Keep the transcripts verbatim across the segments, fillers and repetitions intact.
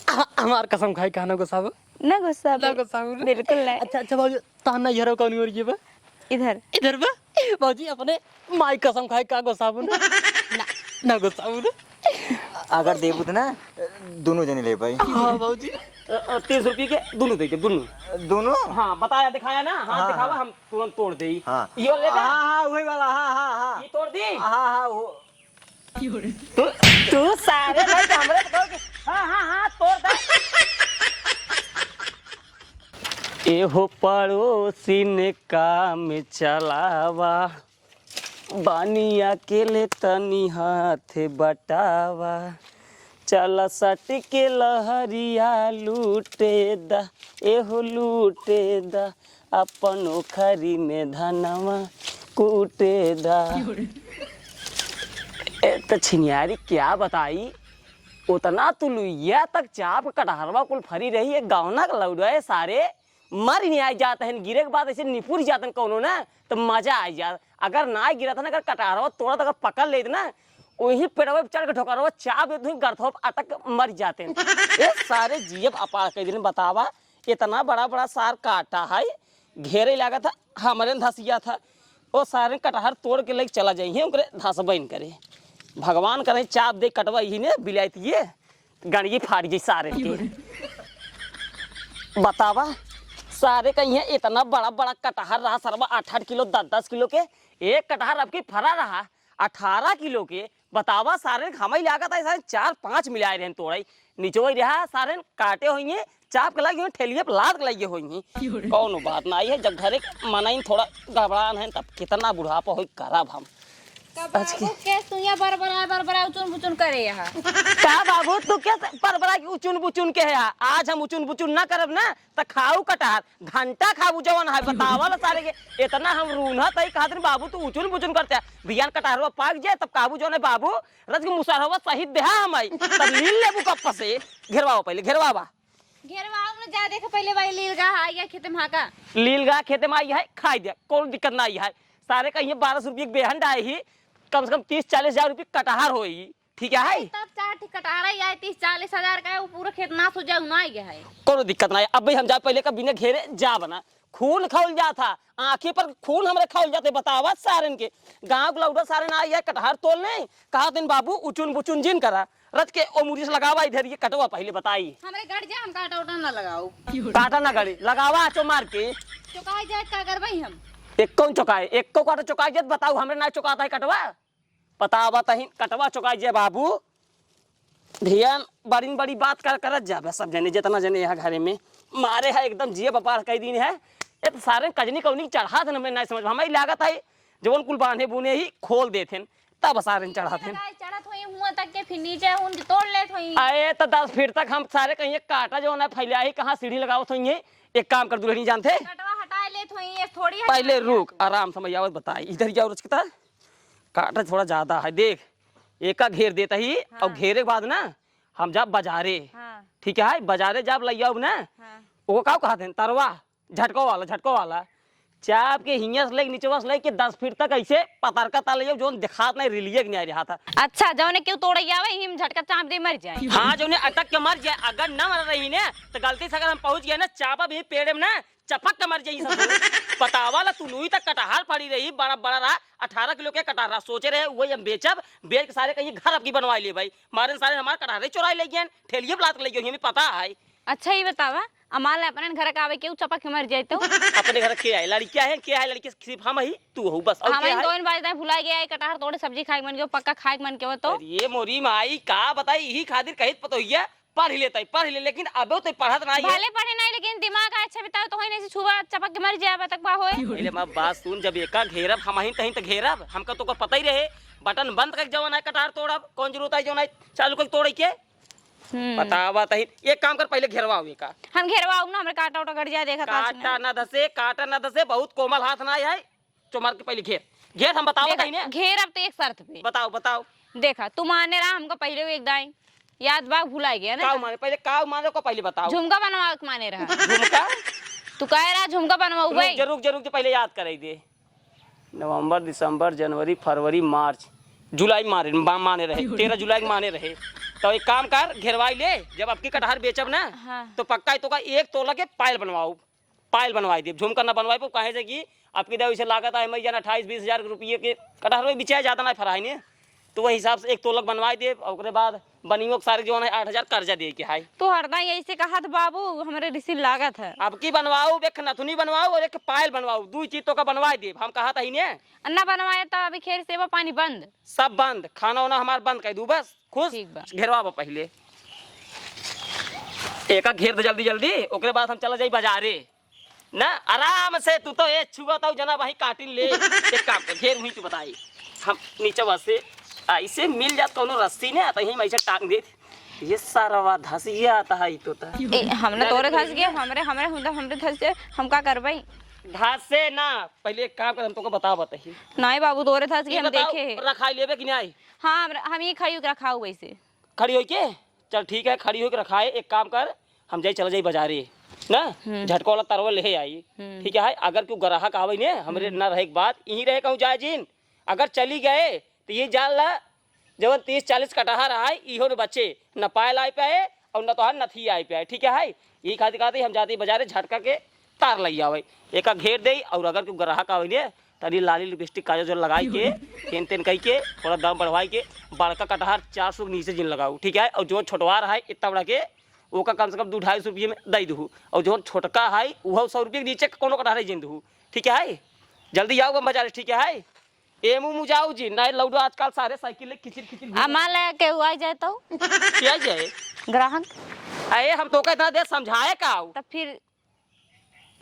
ह-, हमार कसम खाई, कहा ना गोसाबू? ना गोसाबू। ना गोसाबू ना? बिल्कुल ना। अच्छा, अच्छा भौजी, तहार नैहर कौन ओर बा? इधर। इधर बा? भौजी, अपने माई कसम खाई, का गोसाबू ना? ना। ना गोसाबू ना? अगर देबू त ना, दुनू जने लेबे। हाँ भौजी। अ, अ, तीस रुपये के दुनू दे दे, दुनू। दुनू? हाँ, बताया, दिखाया ना, हाथ हाँ, दिखावा, हाँ। हम तुरंत तोड़ देई। हाँ। यो ले ले। हाँ, हाँ, वही वाला, हाँ, हाँ, हाँ। ये तोड़ दी? हाँ, हाँ, वो। तू, तू सारे भाई के हमरे तो कहो कि, हाँ, हाँ, हाँ, तोड़ दे। एहो पड़ोसिन काम चलावा, बानी अकेले तनी हाथ बटावा। चला सट के लहरिया लूटे दा, एहो लूटे दा, अपन ओखरी में धनवा कूटे दा। ए, त छिनियारी क्या बताई, उतना तुलुइया तक चाप कटहरवा कुल फरी रही, एक गावना के लौड़े सारे मर नहीं आइ जात हन, गिरे के बाद ऐसे निपुर जात हन कौनो ना, त मजा आइ जात। अगर ना गिरत हन, अगर कटहरवा तोड़त अगर पकड़ लेत ना, वही पेड़वे पे चढ़ के ठोकरवा चाप देत हुई, गरथवा पे अटक मर जात हन। ए सारे जियब अपार कइ दिन बतावा, इतना बड़ा बड़ा सार काटा है, घेरे लागत है, हमरे न धसिया था। ओ सारे कटहर तोड़ के लेके चला जाइए, ओकरे धसबइन करे। भगवान करे चाप दे कटवा यही ने बिलायत ये। गणिये फाट गई सारे के। बतावा, सारे का यहाँ इतना बड़ा बड़ा कटहर रहा, सरवा आठ आठ किलो, दस दस किलो के। एक कटहर अब की फरा रहा अठारह किलो के। बतावा, सारे हमारी लागत है, सारे चार पाँच मिलाए रहन तोड़ाई। निचोई रहा, सारे काटे होइए, चाप के लागे होइए, ठेलिए पे लाद के लागे होइए। कौनो बात ना आई है, जब घरे के मनई थोड़ा गड़बड़ान है, तब कितना बुढ़ापा होई, करब हम। का बाबू के तू यहाँ बरबराए, बरबराए उचुन बुचुन करे यहाँ? का बाबू तू के बरबराए के उचुन बुचुन के है? आज हम उचुन बुचुन ना करब ना, त खाऊ कटहर, घंटा खाऊ जवन है, बतावल सारे के। इतना हम रून्हत है, कहत रहे, "बाबू तू उचुन बुचुन करते है, बिहान कटहरवा पाक जाए, तब कहबू जवन है, बाबू, रज के मुसरहवा सहित देहा हम आई, तब लील लेबू कप्पा से।" घेरवावा पहले, घेरवावा। घेरवाओ न जा, देख पहले भाई लील गा है या खेते में हाका। लील गा खेते में आई है, खाई दे, कौन दिक्कत ना आई है। सारे का ये बारह सौ रुपये के बेहन डाए ही, कम से कम तीस चालीस हजार रुपये कटहर होई, ठीक है? तब चार ठीक कटहर ही आए, तीस चालीस हजार का है, वो पूरा खेत नाश हो जाए, ना आई है। कौनो दिक्कत ना है। अब भाई हम जा पहले का बिना घेरे जा बना, खून खौल जा था, आँखी पर खून हमरे खौल जाते, बतावा सारन के। गाँव के लौटा सारन आई है, कटहर तोल नहीं, कहा दिन बाबू उचुन बुचुन जिन करा। रच के ओ मुरीस लगावा इधर, ये कटवा पहले बताई। हमरे गड़ जा, हम काटा उटा ना लगाओ। काटा ना गड़ी, लगावा आचो मार के। चुकाई जाए का करबई हम? एक कौन चुकाए? एक को काटा चुकाई जाए, बताऊ, हमरे ना चुकाता है कटवा? बतावा तही, कटवा चुकाई जाए बाबू। धियान बड़ी बड़ी बात कर, करत जाबे सब जने, जितना जने यहाँ घरे में। मारे है एकदम जिए बपार कई दिन है। ये तो सारे कजनी कौनी चढ़ा थे, हमें ना समझ, हमें लागत है जवन कुल बांधे बुने ही खोल देथे। तब सारे चढ़त हैं। लगाए चढ़त होई हुआं तक के, फिर नीचे उन तोड़ लेत होई। अरे, त दस फीट तक हम सारे कहीं काटा जो ना फैला ही, कहाँ सीढ़ी लगावत होई है। एक काम कर दुल्हनी जानते? कटवा हटाए लेत होई, ये थोड़ी हटाए पहले लेत रुक, होई। आराम से मैं आवत बताई। इधर जाओ रुचकता, काटा थोड़ा ज्यादा है, देख, एका घेर देता ही, हाँ। और घेरे के बाद ना हम जा बाजारे, हाँ। ठीक है, बाजारे जाब लइयाउब ना, हाँ। वो का कहत हैं, तरवा, झटको वाला, झटको वाला। चाप के हियां से लेके निचवा से लेके दस फीट तक ऐसे पतरका ताल ले जाओ, जोन दिखात नहीं, रिलिये के नहीं रहा था। अच्छा, जौने क्यों तोड़े आवे, हिम झटका चाप दे मर जाए। हाँ, जौने अटक के मर जाए, अगर न मर रही ने, तो गलती से अगर हम पहुंच गए ना, चापा भी पेड़ में ना, चपक के मर जाई सब। पतावा ला, तू लुई तक कटहर पड़ी रही, बड़ा, बड़ा रहा, अठारह किलो के कटहर रहा, सोचे रहे, वही हम बेचब, बेच के सारे कहीं घर आपकी बनवाई ले भाई। मारे सारे हमारे कटहरे चुराई ले गए, ठेलिए पे लाद के ले गए, हमें पता है। अच्छा, ये बतावा, अमाल अपने घर का आवे, केहू चपक के मर जाए तो? अपने घर के आए, लड़कियां हैं, के आए, लड़की सिर्फ हम ही, तू हो बस, और के हमारे आए? दोन बार इतना भुला गया है, कटहर तोड़े, सब्जी खाए के मन के, पक्का खाए के मन के हो तो? अरे मोरी माई, का बताई, यही खातिर कहित पतोहिया, पढ़ लेता है, पढ़ ले, लेकिन अबे तो पढ़त नहीं है। भले पढ़े नहीं, लेकिन दिमाग अच्छा बताओ, तो होई नहीं से छुआ चपक के मर जाए, तक बा होए। पहले मैं बात सुन, जब एका घेरब, हम ही तहीं तो घेरब, हमका तो को पता ही रहे, बटन बंद करके जवन है, कटहर तोड़ब, कौन जरूरत है जवन है, चालू करके तोड़े के? हम्म। बतावा तही, एक काम कर, पहले घेरवाओ एका। हम घेरवाओ ना, हमरे काटा उटा गड़ जाए, देखा काटा ना धसे, काटा ना धसे, बहुत कोमल हाथ ना है। चो मार के पहले घेर, घेर, हम बतावा देखा, तही ने। घेर अब तो एक शर्त पे। बताओ, बताओ। देखा, तू माने रहा हमको पहले एक दाई, याद बा, भुला गया ना? काऊ माने, पहले काऊ माने को पहले बताओ। झुमका बनवा के माने रहा। झुमका? तू कहे रहा झुमका बनवाऊ रुक, भाई। जरूर, जरूर, पहले याद कराई दे। नवंबर, दिसंबर, जनवरी, फरवरी, मार्च, जुलाई माने, मा-, माने रहे, तेरह जुलाई के माने रहे। तो एक काम कर, घेरवाई ले, जब अबकी कटहर बेचब ना, हाँ। तो पक्का ही तोका एक तोला के पायल बनवाऊ, पायल बनवाई देब, झुमका ना बनवाई पाऊ, काहे से कि अबकी दे वैसे लागत है, मैं जाना अट्ठाईस बीस हजार के रुपये के कटहर में बिचाए, ज्यादा ना फराई ने, तो वही हिसाब से एक तोलक बनवाई देब, और ओकरे बाद बनियो के सारे जौन है आठ हजार कर्जा दे के है। तू हरदम ऐसे कहत बाबू, हमरे रिसी लागत है। अबकी बनवाऊ, एक नथुनी बनवाऊ और एक पायल बनवाऊ, दू चीज तोका बनवाई देब, हम कहत ही ने। ना बनवाए तो अभी खेर सेवा पानी बंद। सब बंद, खाना वाना हमार बंद कर दू बस। खुश? ठीक बा। घेरवा बा पहिले। एका घेर दे जल्दी जल्दी, ओकरे बाद हम चला जाई बाजारे। ना, आराम से तू तो ए छुआ तो जना वहीं काटिन ले। एक काम कर, घेर हुई तू बताई। हम नीचे बस से ऐसे मिल जात कौनो रस्सी ने, तो यहीं मैं ऐसे टांग देत। ये सारा धसिया आता है ई तो ता। ए, हमने तोरे धस गए, हमरे, हमरे, हमरे, हमरे धस गए, हम का करबई? धसे ना, पहिले एक काम कर, हम तोके बतावत ही। नहीं बाबू, तोरे धस गए, ई हम बताओ, देखे। रखाई लेबे कि नहीं? हाँ, हम, हम ही खाई रखाऊ वैसे। खड़ी होई के? चल ठीक है, खड़ी होके रखाए। एक काम कर, हम जाई, चला जाई बाजारे, ना? हम्म। झटका वाला तरवा ले आई। हम्म। ठीक है, अगर क्यों ग्राहक आवे ने, हमरे हम्म। ना रहे के बाद, यहीं रहे कहूँ जाए जिन। अगर चली गए, तो ये जान ला, जवन तीस चालीस कटहर आए, इहो न बचे, न पायल आए पाए, और न तोहार नथी आए पाए। ठीक है, यही खातिर कहते हम जाते बाजारे झटका के तार लई आवे, एका घेर देई, और अगर क्यों ग्राहक आवे ने, तनी लाली लिपस्टिक काजल जो लगाई के, तेन तेन कई के, थोड़ा दाम बढ़वाई के, बड़का कटहर चार सौ के नीचे जिन लगाऊ, ठीक है? और जो छोटवार है इतना बड़ा के, ओका कम से कम दू ढाई सौ रुपये में दई दू, और जो छोटका है, उहो सौ रुपये के नीचे कोनो कटहर जिन दू, ठीक है? जल्दी आओ हम बाजार, ठीक है? एमू मुजाऊ जी, नहीं लौटो आजकल सारे साइकिल ले खिचिर खिचिर घूम। आ मान ले केहू आ जाए तो? क्या जाए? ग्राहक। अरे हम तोका इतना देर समझाए का आऊ? तब फिर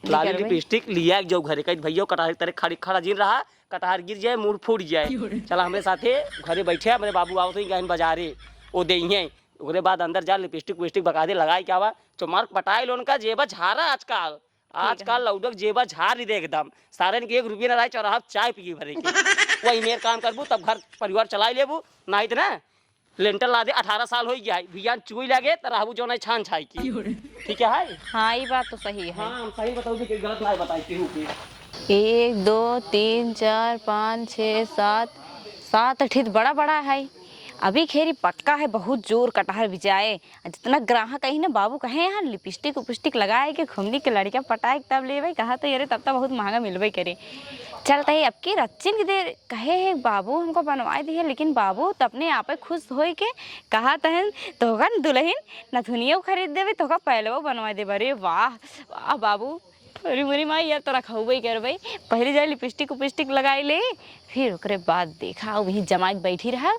लाली लिपस्टिक लिया के जाऊ घरे, कही भैया कटहर तरे खड़ी खड़ा जिन रहा, कटहर गिर जाए, मूड़ फूट जाए। चला हमरे साथे घरे बैठे, हमरे बाबू आवत ही गहन बाजारे, वो दे ही। ओकरे बाद अंदर जा लिपस्टिक विपस्टिक बकायदे लगाए के आवा, चमार पटाए लोन का जेबा झारा आजकल। ठीक है। आजकल लौडक जेबा झार ही दे एकदम। सारन के एक रुपया ना रहे चौराहा पे चाय पी भरे के। वही मेर काम करबू तब घर परिवार चलाई लेबू, नाहीं त ना लेंटर ला दे, अठारह साल होई गया है, बियान चुई लागे, त रहबू जौन है छान छाई की। ठीक है, है? हाँ, ई बात तो सही है। हाँ, हम सही बताऊ कि गलत ना बताई केहू के। एक, दो, तीन, चार, पाँच, छः, सात, सात ठित बड़ा बड़ा है। अभी खेरी पक्का है, बहुत जोर कटहर बिजाए। जितना ग्राहक आई ना, बाबू कहे, "यहाँ लिपस्टिक उपिस्टिक लगाए के घुमनी के लड़कियाँ पटाए के तब लेबे।" कहा तो, "अरे, तब तो बहुत महंगा मिलबे करे।" चलता है, अब की रच्चिन के देर कहे है, "बाबू हमको बनवाए दिए," लेकिन बाबू तो अपने आप खुश होई के कहा तहन, "तोहका न दुल्हन नथुनियो खरीद देबे, तोहका पहलवो बनवाए देबे।" अरे वाह, वाह बाबू, अरे मोरी माई, यार तोरा खौबे करबे। पहले जाए लिपस्टिक उपिस्टिक लगाई ले, फिर ओकरे बाद देखा, वहीं जमाई के बैठी रहा।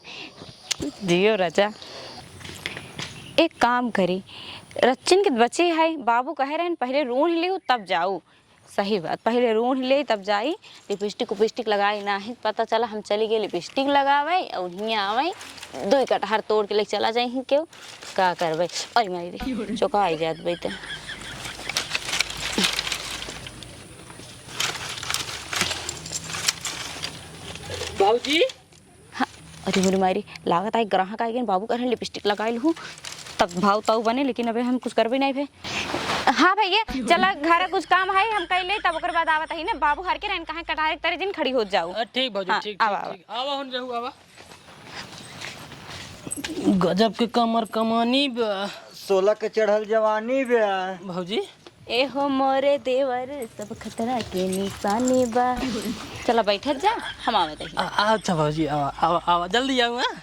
जियो राजा। एक काम करी, रच्चिन के बची है, बाबू कहे रहन पहले रूंढ लिहू तब जाऊ। सही बात, पहले रूंढ ले तब जाई, लिपस्टिक उपिस्टिक लगाई, नाही पता चला हम चली गए लिपस्टिक लगावे और हियाँ आवे, दो कटहर तोड़ के ले चला जाई ही केहू, का करबे? अरे माई रे, चौका आई जात बे त। भौजी, हाँ, अरे मोरी मारी, लागत आई ग्राहक आई गए, बाबू कह रहे लिपस्टिक लगाई लूँ, तब भाव ताऊ बने, लेकिन अबे हम कुछ करबे नहीं भे। हाँ भैया, चला घर कुछ काम है, हम कर ले, तब ओकर बाद आवत ही ना, बाबू हर के रहन कहाँ कटारे तरे दिन खड़ी हो जाऊ। अ, ठीक भौजी, हाँ, ठीक, आवा, ठीक, आवा। ठीक। आवा, हुन रहू, आवा। गजब के कमर कमानी बा। सोलह के चढ़ल जवानी बा। भौजी, ए हो मोरे देवर, सब खतरा के निशानी बा। चला बैठत जा, हम आवत ही। आ, अच्छा भौजी, आवा, आवा, आवा, जल्दी आवा, हाँ?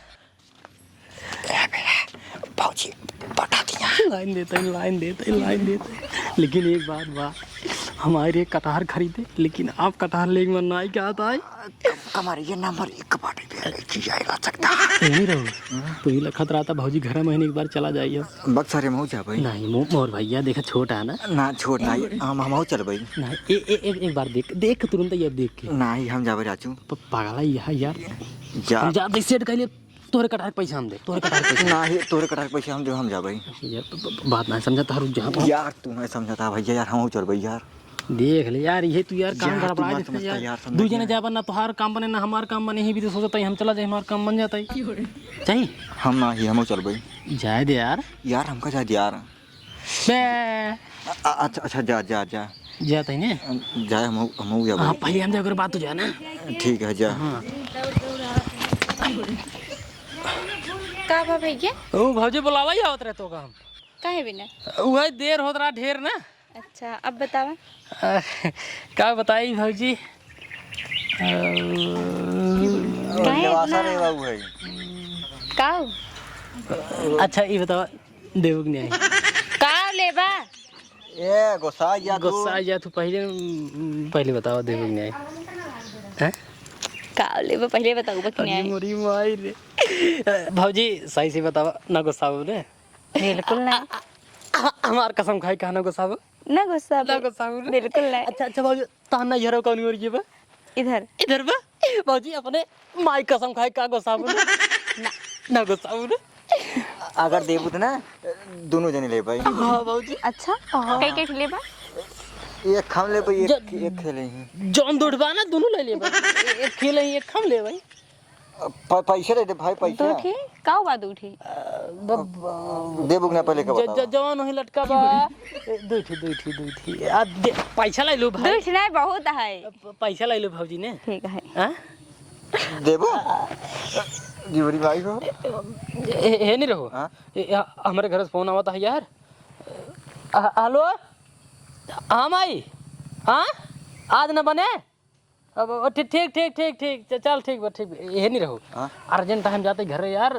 ए भैया, भौजी, पटा दिया। लाइन देते हैं, लाइन देते हैं, लाइन देते हैं। लेकिन एक बात बा, हमारे एक कटहर खरीदे, लेकिन आप कटहर लेके मन नाई का आता है। कम-, कमर ये नंबर एक बाटे पे चीज आएगा सकता। यही रहो। हाँ? तो ये लखत रहा था भौजी घर महीने एक बार चला जाइए। बक्सर में हो जा भाई। नहीं, मो-, मोर भैया देखा छोट है ना। ना, छोट ना, हम, हम हो चल भाई। नहीं, ए-, ए-, एक, एक बार देख, देख तुरंत ही अब देख के। नहीं, हम जाबे राजू। प-, पागल है यह यार। जा। हम जा, देख सेट कर ले, तोरे कटार के पैसा हम दे, तोरे कटार के पैसा। नहीं, तोरे कटार के पैसा हम दे, हम जाबे। यार, ब-, ब-, बात नहीं समझा, तारू जहाँ यार, तू नहीं समझता भैया, यार, हम हो चल भाई यार। देख ले यार, ये तू यार काम यार, तू गड़बड़ा मत देते समझता यार। यार, समझ दू जने गया। जाबा ना, तोहार काम बने ना हमार काम बने, ही भी तो सोचता है हम चला जाए, हमार काम बन जाता है। चाही? हम ना ही, हम चल भाई। जाए दे यार। यार, हमका जाए दे यार। बे। अ-, अ-, अच्छा, अच्छा, जा, जा, जा। जाता ही ने? जाए, हम, हम जाबे। हाँ, पहले हम जाकर बात हो जाए ना। ठीक है, जा। हाँ। का बा भैया? ऊ भौजी बोलावा ही आवत रहे तो का हम। काहे बिना? उहे देर होत रहा ढेर ना। अच्छा, अब बतावा। अ, का बताई भौजी? अ, काहे लेवासा इतना रे बाबू है। का? अच्छा, ई बतावा, देबू कि नहीं? का लेबा? ए, गोसाई जा तू। गोसाई जा तू, पहिले, पहिले बतावा, देबू कि नहीं? हैं? का लेबा, पहिले बतावा कि अरे नहीं? मोरी माई रे। भौजी, सही से बतावा, ना गोसाबू ने? बिल्कुल नहीं। आ, आ, आ, हमार कसम खाई, कहा ना गोसाबू? ना गोसाबू। ना गोसाबू ने? बिल्कुल नहीं। अच्छा, अच्छा भौजी, तहार नैहर कौन ओर के बा? इधर। इधर बा? भौजी, अपने माई कसम खाई, का गोसाबू ने? ना। ना गोसाबू ने? अगर देबू त ना, दुनू जने लेबई। हाँ भौजी। अच्छा, हाँ। कई कई ठे लेबा? एक हम लेबई, एक, ज-, एक खेले ही। जौन दूठ बा ना, दुनू ले लेबई। एक खेले ही, एक हम लेबई। प-, पैसे दे दे भाई, पैसे। दू ठी? का बा दू ठी? अ, ब-, ब-, देबू कि ना पहिले का ज-, बतावा? ज-, जवन वही लटका बा। ए, दू ठी, दू ठी, दू ठी। आ, दे, पैसा ले लो भाई। दू ठी नहीं, बहुत है। प-, पैसा ले लो भौजी ने। ठीक है। हाँ? देबू? जीवरी भाई हो। ए, ए, ए, नहीं रहो। हाँ? ए, ए, हमरे घर से फोन आवत है यार। आ, हेलो? हाँ माई? हाँ? आज न बने? अब, अब, ठीक, ठीक, ठीक, ठीक, ठीक, च-, चल, ठीक बा, ठीक बा, यही नहीं रहो। हाँ? Urgent time जाते घरे यार,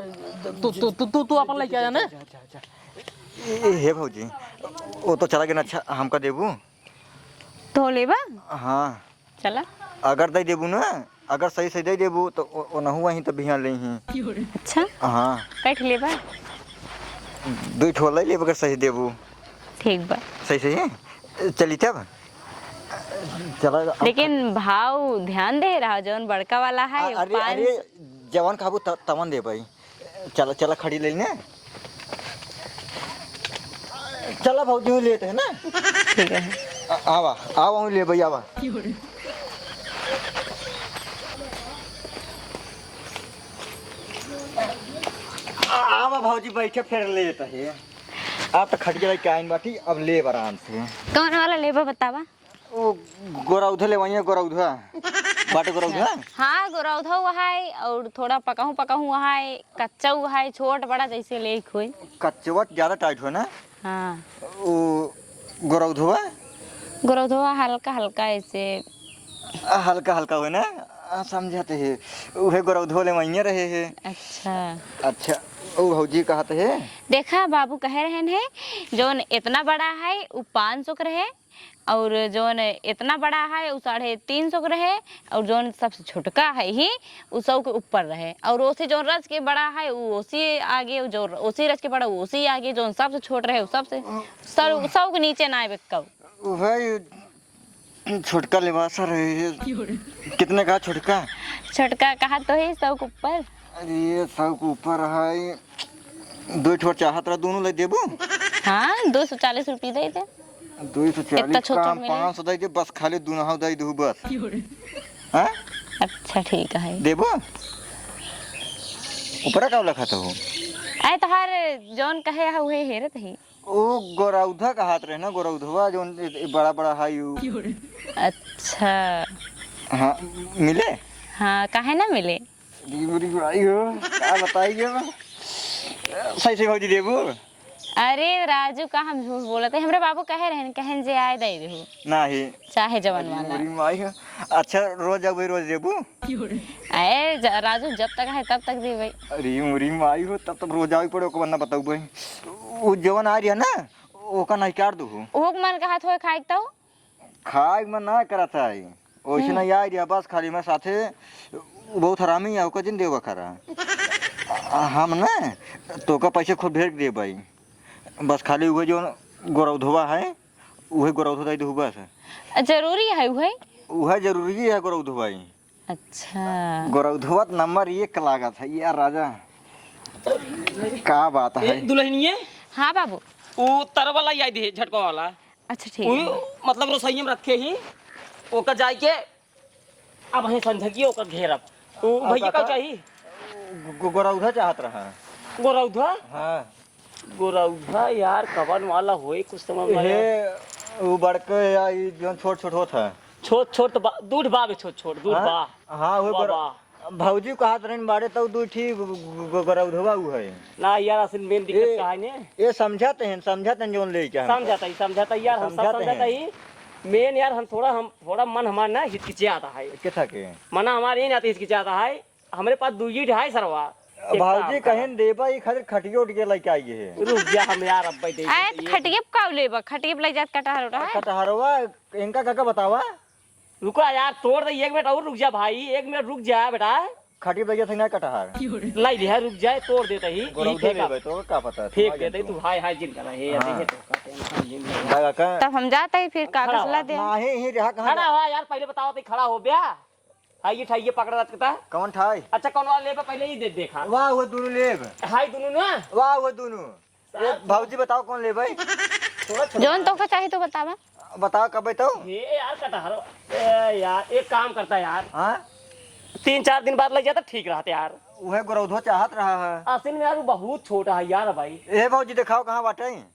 तू, तू, तू, तू, तू अपन लेके आ जा ना। जा, जा, जा, जा। ए, हे भौजी, वो तो चला गया ना, अच्छा, हमका देबू? तो लेबा? हाँ। चला। अगर दे देबू ना, अगर सही, सही दे देबू, तो ओ, ओनहु वहीं तो बिहान ले ही। अच्छा? हाँ। कैठ लेबा? दू ठो ले लेबा, अगर सही देबू। ठीक बा। सही, सही है? चली तब। चला, अब लेकिन भाव ध्यान दे रहा, जौन बड़का वाला है, अ-, अरे, पाँच अरे, जवन कहबू त-, तवन देबई। चला, चला, खड़ी ले लेने। चला भौजी, लेत है ना? ठीक है। आ-, आवा, आवा, लेबई, आवा। आवा भौजी, बैठे, फिर लेत है। आप तो खटिया लेके आइन बाटी, अब लेब आराम से। कौन वाला लेबा बतावा? वो गोरौधा लेवाइए, गोरौधा। बाटे गोरौधा? हाँ, गोरौधा वो है, और थोड़ा पकाहूँ, पकाहूँ वो है, कच्चा वो है, छोट बड़ा जैसे लेक होई। कच्चवा ज्यादा tight हो ना? हाँ। वो गोरौधवा? गोरौधवा हल्का, हल्का ऐसे। आ, हल्का, हल्का हो ना? आ, समझत है। उहे गोरौधवा लेवाइए रहे है। अच्छा। अच्छा, वो भौजी कहत है? देखा, बाबू कहे रहन है, जौन इतना बड़ा है, वो पाँच सौ के रहे, और जौन इतना बड़ा है, उ साढ़े तीन सौ के रहे, और जौन सबसे छोटका है ही, उ सौ के ऊपर रहे, और ओसे जौन रच के बड़ा है, उ ओसे आगे, जो ओसे रच के बड़ा, उ ओसे आगे, जौन सबसे छोट रहे, उ सबसे, सौ, सौ के नीचे ना आवे कऊ। भाई, छोटका लेवासा रहे है। कितने का छोटका? छोटका कहा तो है, सौ के ऊपर। अरे, सौ के ऊपर है। दो ठो चाहत रहा, दोनों ले देबू? हाँ, दो सौ चालीस रुपये दे दे। दो सौ चालीस इतना छोटा काम, मिले। पाँच सौ दे दे, बस खाली दुनहु दे दू बस। हाँ? अच्छा, ठीक है। देबू? ऊपरा का लखत हो? आए तोहार जौन कहे है, उहे हेरत ही। ओ, गोरौधा कहात रहे ना, गोरौधवा जौन ए, ए, बड़ा बड़ा है यू। अच्छा। हाँ, मिले? हाँ, काहे ना मिले? अरे मोरी माई हो, का बताई अब? सही से भौजी देबू? अरे राजू, का हम झूठ बोलत है? हमरे बाबू कहे रहन, कहन जे आए दे देहु। नाही। चाहे जवन अरे वाला। मोरी माई हो। अच्छा, रोज जाबू, रोज देबू? अरे ज-, राजू, जब तक है तब तक देबे। अरे मोरी माई हो, तब तब रोज आवे पड़े, ओकर बाद ना बताऊ भाई। वो जवन आ रही है ना, ओका नहीं काट दू। ओक मन कहत होए खाए के तऊ? खाए के मन ना करत है, ओइसे हम्म। नहीं आई रिया, बस खाली मैं साथे, उ बहुत हरामी है, ओकर जिन देवा खरा। आ, हम ना तोका पैसे खुद भेज देबई, बस खाली उहे जो गोरौधवा है, उहे गोरौधवा दे दू बस। जरूरी है उहे? उहे जरूरी है गोरौधवा ही। अच्छा। गोरौधवा त नंबर एक लागत है यार राजा। का बात ए, है? दुल्हनिया? हाँ बाबू। उ तरवा लाई दे, झटका वाला। अच्छा, ठीक उ, है। मतलब रसोईया में रखे ही, ओकर जाए के, अब वहीं संझकी ओकर घेरब। उ अब भैया का काका, चाही? गो-, गोरौधा चाहत रहा। गोरौधा? हाँ। गोरौधा यार, कवन वाला होई, कुछ समझ में आया? हे, उ बड़के या ई जौन छोट छोट होत है। छोट छोट त बा, दूध बा बे, छोट छोट, दूध हाँ? बा। हाँ, वो बा, गोर-, बा। भौजी कहत रहन बाड़े तउ दुइ ठी ग-, ग-, ग-, गरौधवा उ है। ना यार, असल मेन दिक्कत ए, का है ने? ए समझत हैं, समझत हैं जौन लेके हम। समझत है, समझत है यार, हम सब समझत समझत हैं। है। मेन यार, हम थोड़ा, हम थोड़ा मन हमार ना हिचकिचात है। किथा के? मना हमार ये ना तो हिचकिचात है, हमरे पास दुइये ढाई सरवा। एक भौजी काम करा। कहेन देबा, ई खातिर खटिया उटिया लइके आई है। रुक जा, हम यार अब बैठे आए हैं, तो ये खटिया पे का लेबा? खटिया पे लइ जात कटहर उटहर। कटहरवा इनका काका बतावा। रुका यार, तोड़ दे, एक मिनट और रुक जा भाई, एक मिनट रुक जा बेटा। खटिया पे लइ जात है ना कटहर। लाई दे, रुक जाए, तोड़ देते ही, गोरौधा फेंका। लेबे तो का पता, फेंक देते तू, हाय हाय जिन करा, हे, हाँ। देखे तो का tension जिन करा। काका। तब हम जाते ही फिर कागज खड़ा ला हो। दे। ना, ही, ही रहा, कहाँ खड़ा जा- हो यार, पहले बताओ तो खड़ा हो बया। हाय, ये ठाई, ये पकड़ रखता। कौन ठाई? अच्छा, कौन वाला लेबा, पहले ही दे देखा। वाह, वो दोनों लेब। हाय, दोनों ना? वाह, वो दोनों। साहब, ए, भौजी, बताओ, कौन लेबे? थोड़ा छोटा। जौन तोके चाही, तो बतावा। बताओ, कब बताओ? ये यार, कटहर। ए यार, एक काम करता यार। हाँ? तीन चार दिन बाद लग जाता, ठीक रहता यार। उहे गोरौधो चाहत रहा है। असल में यार, वो बहुत छोटा है यार, भाई। ए, भौजी, दिखाओ, कहाँ बाटे?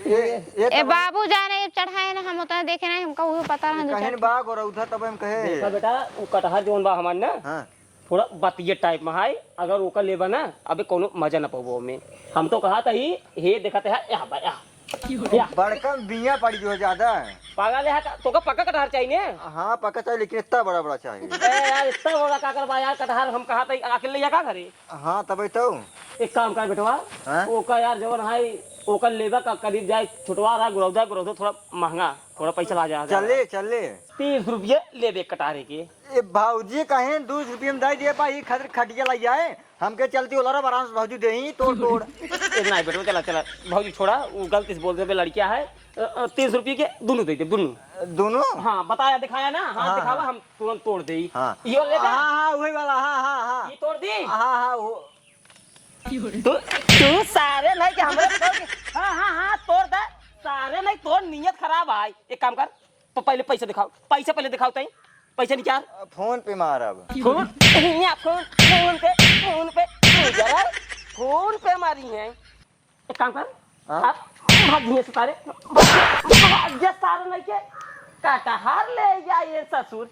ए, ए ए तब बाबू जाने, ये चढ़ाए ना, हम उतना देखे ना, हमका उहे पता रहा, ये जो कहीं चढ़- बा गोरौधा, तब हम कहे। देखा बेटा, वो कटहर जौन बा हमार ना, हाँ। थोड़ा बतिये type में है, अगर ओकर लेबा ना, अबे कोनो मजा ना पाबो ओमे। हम तो कहा था ही, हे देखा था, या बा, या। या। बड़का बिया पड़ी जो ज्यादा। पागल है का? तोका पक्का कटहर चाहिए ने? हाँ, पक्का चाहिए, लेकिन इतना बड़ा बड़ा चाहिए। ए यार, इतना बड़ा का करबा यार, कटहर हम कहा था, अकेले या का करे? हाँ, तब तो। एक काम कर बेटवा, हाँ? ओका यार जवन है, ओका लेबा का करीब जाए, छोटवा रहा, गुरौदा, गुरौदा थोड़ा महंगा, थोड़ा पैसा ला जा। चले, चले। तीस रुपये लेबे कटारे के। ए, भौजी कहें, दो सौ रुपये में दे दिए बा, ई खातिर खटिया लाई जाए, हमके चलती ओला रहा, आराम से भौजी देही, तोड़, तोड़। ए, नहीं बेटवा, चला, चला, भौजी छोड़ा, वो गलती से बोल देबे, लड़किया है, अ, अ, तीस रुपये के दोनों दे दे, दोनों। दोनों? हाँ, बताया, दिखाया ना, हाँ, हाँ, दिखावा, हाँ। हम तुरंत तोड़ देई। हाँ। यो ले बे। हाँ, हाँ, वही वाला, हाँ, हाँ, हाँ। ये तोड़ दी? हाँ, हाँ, वो। तू, तू सारे नहीं कि हमरे तोड़ के, हाँ, हाँ, हाँ, तोड़ दे। सारे नहीं, तोर नियत खराब है। एक काम कर, प-, पहले पैसे दिखाओ, पैसे पहले दिखाओ तई, पैसे निकाल। फोन पे मारब। फोन? या फोन, फोन पे, फोन पे, फोन पे, फोन पे मारी है। एक काम कर, हाँ? आप भाग यहाँ से सारे, भाग जा सारे नहीं के, कटहर ले जाइए ससुर।